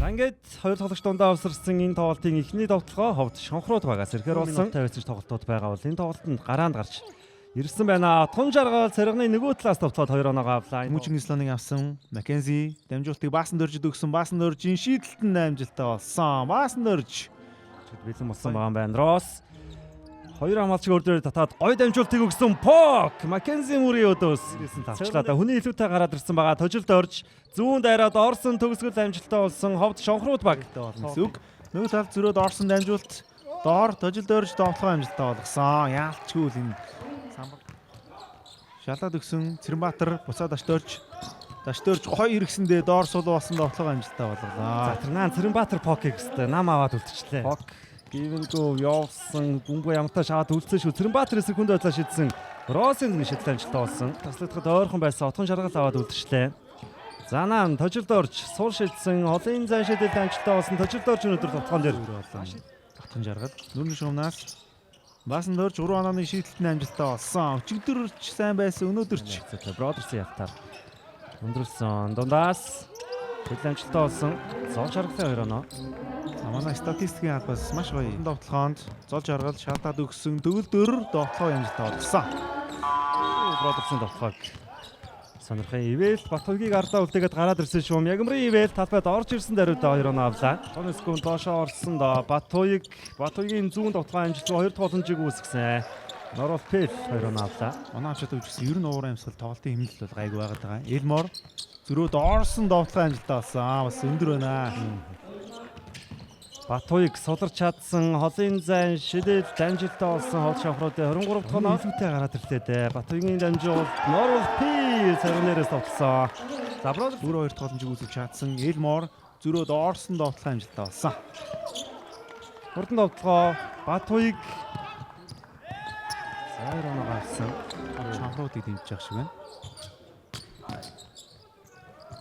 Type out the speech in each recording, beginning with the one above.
За ингээд хоёр тоглогч дундаа авсарсан энэ тоглолтын эхний довтлогоо Ховд Шонхрууд багаас ирэхээр болсон. 59 тоглолтууд байгаа бол энэ тоглолтод гараанд гарч ирсэн байна. Тун жаргал цэрэгний нөгөө талаас довтлоод 2 оноогоо авлаа. Хүмүүжин Исланыг авсан Маккензи дамжуултыг Баасан дөржид өгсөн. Баасан дөржийн шийдэлт нь амжилттай болсон. Баасан дөрж бэлэн болсон байгаа юм байна. Росс хоёр хамгаалчийг өөр дээр татаад гой дамжуултыг өгсөн. Пок Маккензи мөрийн өдөөс ирсэн тавчлаа. Хүний илүүтэй гараад ирсэн байгаа. Тожилд орж зүүн дайраад орсон төгсгөл амжилттай болсон Ховд Шонхрууд баг. Гэсэн үг. Нөгөө талд зөрөөд орсон дамжуулт доор тожилд орж довтлогоо амжилттай болгосон. Яалчгүй л энэ самбар шалаад өгсөн Цэрэнбаатар буцаад Дашдорж гоё иргэсэндээ доор сулуу болсон довтлогоо амжилттай болголоо. За тэр наан Цэрэнбаатар Покийг өстэй нам аваад үлдчихлээ. Пок гівэнгөө явсан бөмбөө ямтаа шаваад үлдсэн шүү. Цэрэнбаатар эсрэг хүнд байдлаа шидсэн. Россын шидэл амжилттай болсон. Таслагдахад ойрхон байсан отхон шаргал аваад үлдчихлээ. За наан тожилд орж сул шидсэн холын зай шидэл амжилттай болсон. Тожилд орж өнөөдөр товтгоон дээр Отхон жаргал нүрэн шумнаас Баасан дөрж 3 онооны шийдэлт нь амжилттай болсон. Өчигдөрч сайн байсан өнөөдөрч Бродерсын ялтаар өндөрлсөн. Дундаас шидэл амжилттай болсон. Зол шаргалын 2 оноо. За манай статистикийн албаас маш гоё. Довтлогоонд зол жаргал шалдаад өгсөн төгөлдөр довтлогоо амжилттай болсон. Бродерсын довтлогоог сонирхын ивэл Батхуйгийг ардаа үлдээгээд гараад ирсэн шүүм. Ягмрын ивэл талбайд орж ирсэн даруйдаа 2 оноо авлаа. 10 секунд доошоо орсон доо Батуйгийн зүүн довтлогоо амжилтгүй 2 дахь боломжийг үүсгэсэн. Норол Пел 2 оноо авлаа. Оноо авч чаддаг гэсэн ер нь уур амьсгал тоглолтын хэмнэлт бол гайгүй байгаад байгаа. Элмор зөрөөд орсон довтлогоо амжилттай болсон. Бас өндөр байна. Батуйг суларч чадсан холын зайн шидэл дамжилттай болсон Ховд Шонхруудын 23 дахь оноо илүүтэй гараад ирлээ дээ. Батуйгийн дамжуулалт Норол Пел царнерээс довтлсон. За Бродер Өөр хоёр дахь боломжийг үүсгэж чадсан Элмор зөрөөд орсон довтлогоо амжилттай болсон. хурдан довтлогоо Батуйг за 2 оноо авсан. Шонхруудыг дэмжиж явах шиг байна.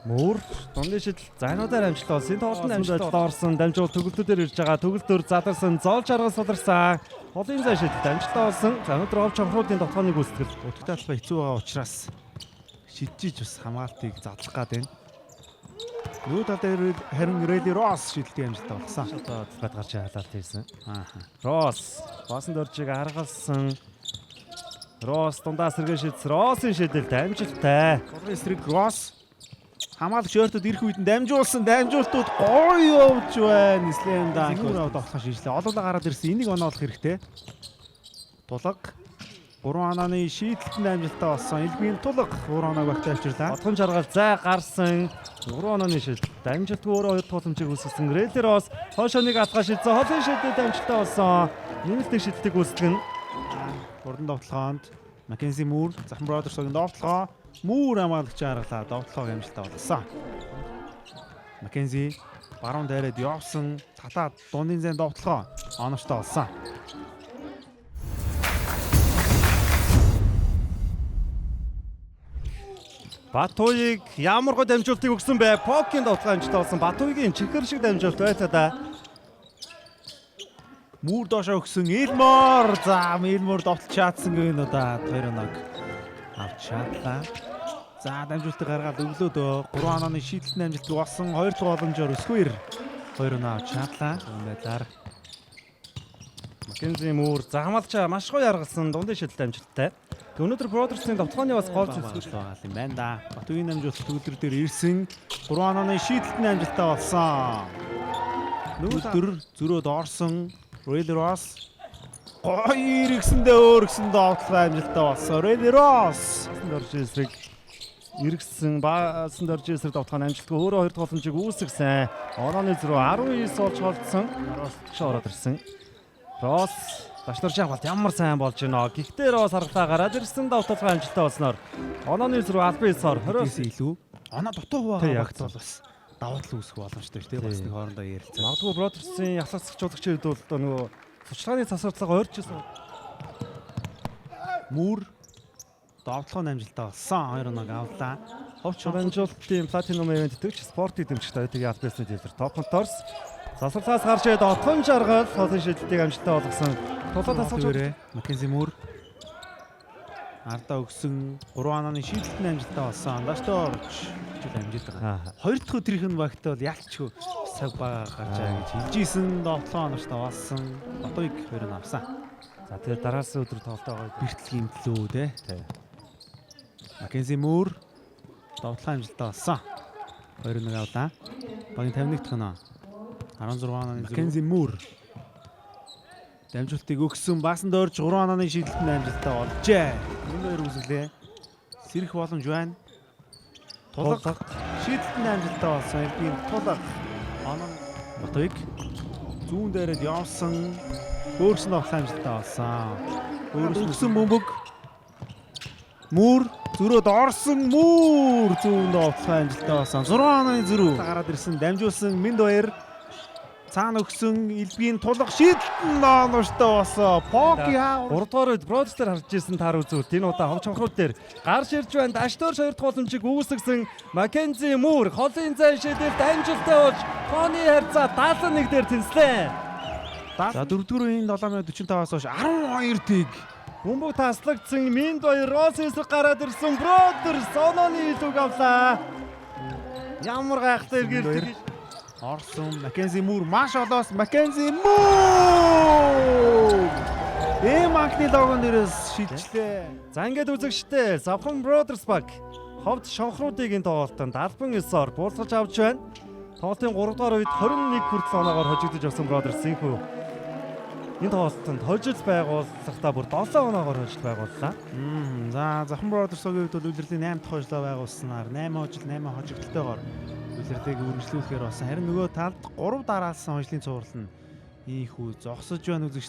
Мөр дундын шидэл зайнуудаар амжилттай болсон. Энэ тоглолтод амжилттай орсон. Дамжуул төгөлтөөр ирж байгаа. Төгөлтөр задарсан. Зоол жаргал суларсан. Холын зай шидэлт амжилттай болсон. За өнөөдөр Ховд Шонхруудын довтлогооны гүйцэтгэл. Өдөртэй талбай хэцүү байгаа учраас шидэж бас хамгаалтыг задлах гад байна. Нөгөө тал дээр харин Рели Росс шидэлтийн амжилттай болсон. Одоо талбайд гарч халаалт хийсэн. Аа. Росс баасан дөржийг аргалсан. Росс дундаас сэргээ шидсэн. Россын шидэлт амжилттай. Булгын эсрэг Росс хамгаалагч ойртод ирэх үед нь дамжуулсан. Дамжуултууд гоё явж байна. Слэм данк өөр аваад шийдлээ. Олоолаа гараад ирсэн. Энийг оноолох хэрэгтэй. Тулга 3 ононы шийдэлт нь амжилттай болсон. Элбийн тулга 3 оноог багтаа авчирлаа. Отхон жаргал зай гарсан. 3 онооны шидэлт амжилтгүй өөрөө хоёр тууламжийг үүсгэсэн. Рейли Росс хойшоо нэг алгаа шидсэн. Холын шидэлт амжилттай болсон. Нэмэлт шидэлтийг үүсгэн. Хурдан довтлогоонд Маккензи Мур, Захан Бродерсогийн довтлогоо Мур хамгаалагч аргалаа. Довтлогоог амжилттай болгосон. Маккензи баруун дайраад явсан. Талаа дундын зайн довтлогоо оновчтой болсон. Батуйг ямар гой дамжуултыг өгсөн бэ? Покийн довтлогоо амжилттай болсон. Батуйгийн чихэр шиг дамжуулт байлаа да. Мур доошоо өгсөн Элмор. За Элмор довтлж чадсан гэнэ удаа 2 оноог авч чадлаа. За дамжуултыг гаргаад өглөө дөө 3 онооны шийдэлт нь амжилтгүй болсон. 2 дахь боломжоор өсгөр 2 оноо авч чадлаа. Энэ байдлаар Маккензи Мур замалчаа маш гоё аргалсан дундын шидэлт амжилттай. Тэг өнөөдөр Бродерсны довтлогооны бас гол зүсгэл байгаа юм байна да. Батугийн дамжуулалт төгөлдөр дээр ирсэн. 3 онооны шийдэлт нь амжилттай болсон. Нөгөө зөрөөд орсон Рейли Росс гоё иргэсэндээ өөргсөндөө овтлогоо амжилттай болсон. Рейли Росс дорж эсрэг эргэсэн баасан дорж эсрэг довтлогоо амжилтгүй өөрөө хоёр дахь боломжийг үүсгэсэн. Онооны зөрүү 19 болж холдсон. Росс ч ороод ирсэн. Росс дашнарч авалт ямар сайн болж байна. Гэхдээ Росс харгалаа гараад ирсэн довтлогоо амжилттай болсноор онооны зөрүү 19-оор 20-аас илүү оноо дутуу хуваагаа багц бол бас давуу тал үүсэх боломжтой шүү дээ. Бас нэг хоорондоо ярилцаа. Магадгүй Бродерсын ялгацч жуулагчийн хувьд бол одоо нөгөө сурчлагын цасардлага ойрч ирсэн. Мүр довтлогоо амжилттай болсон. 2 оноог авлаа. Ховч дамжуулалтын Platinum event итгэгч спортыг дэмжих Toyota-гийн аль биесны дилер Top Motors засварлаас гарч ирээд отхон жаргал холын шидэлтийг амжилттай болгосон. Тулаа тасгалж Маккензи Мүр ардаа өгсөн 3 онооны шийдэлт нь амжилттай болсон. Даштай орж бол амжаад байгаа. Хоёр дахь өдрийнх нь багтаа бол ялчгүй цаг бага гарч байгаа гэж хэлж исэн. Довтлогоо оновчтой болсон. Батуйг 2 нь авсан. За, тэгээд дараалсан өдөр тоглолт байгаа. Бэртэл гимтлүү те. Маккензи Мөр довтлогоо амжилттай болсон. 2-1 авлаа. Багийн 51 дахь оноо. 16 онооны Маккензи Мөр дамжуултыг өгсөн. Баасан дойрч 3 онооны шийдэлтэнд амжилттай болжээ. Энэ хоёр үзэглээ. Сэрэх боломж байна. Тулга шийдэлтэнд амжилттай болсон. Элбийн тулга. Оноо Батуйг зүүн дээрээ явсан. Өөрсөн довтлоо амжилттай болсон. Өөрөөс өгсөн бөмбөг. Мүр зөрөөд орсон, Мүр зүүн довтлоо амжилттай болсон. 6 онооны зөрүү. Гараад ирсэн, дамжуулсан Минд баяр цаана өгсөн, Элбийн тулга шийдэлтэн оновчтой болсон. Поки хаа 3 дугаар үед Brothers дээр харж ирсэн таар үзүүлэлт энэ удаа хов чонхрууд дээр гарч ирж байна. Дашдорш хоёр дахь боломжийг үүсгэсэн. Маккензи Мүр холын зай шийдэлт амжилттай болж тооны харьцаа 71 дээр тэнслээ. За, дөрөвдүгээр үеийн 7 минут 45-аас хойш 12 тэг. Бөмбөг таслагдсан, Минд баяр Рос эсрэг гараад ирсэн. Brothers онооны илүүг авлаа. Ямар гайхалтай эргэлт. Орсон, Маккензи Мүр маш олоос, Маккензи Мүр Эм анхны логон дээрээс шилжлээ. За, ингээд үзэгчтэй Завхан Brothers баг ховд шонхруудыг энэ тоглолтод 79-оор буулгаж авч байна. Тоглолтын 3 дугаар үед 21 хүртэл оноогоор хожигдож явсан Brothers инхүү энэ тоглолтод хожил байгууллагатаа бүр 7 оноогоор хожил байгууллаа. За, Завхан Brothers-ийн хувьд бол улирлын 8 дахь хожлоо байгуулснаар 8 хожил, 8 хожигдолтойгоор улирлыг үргэлжлүүлэхээр болсон. Харин нөгөө талд 3 дараалсан хожлын цуврал нь ийхүү зогсож байна үзэгч.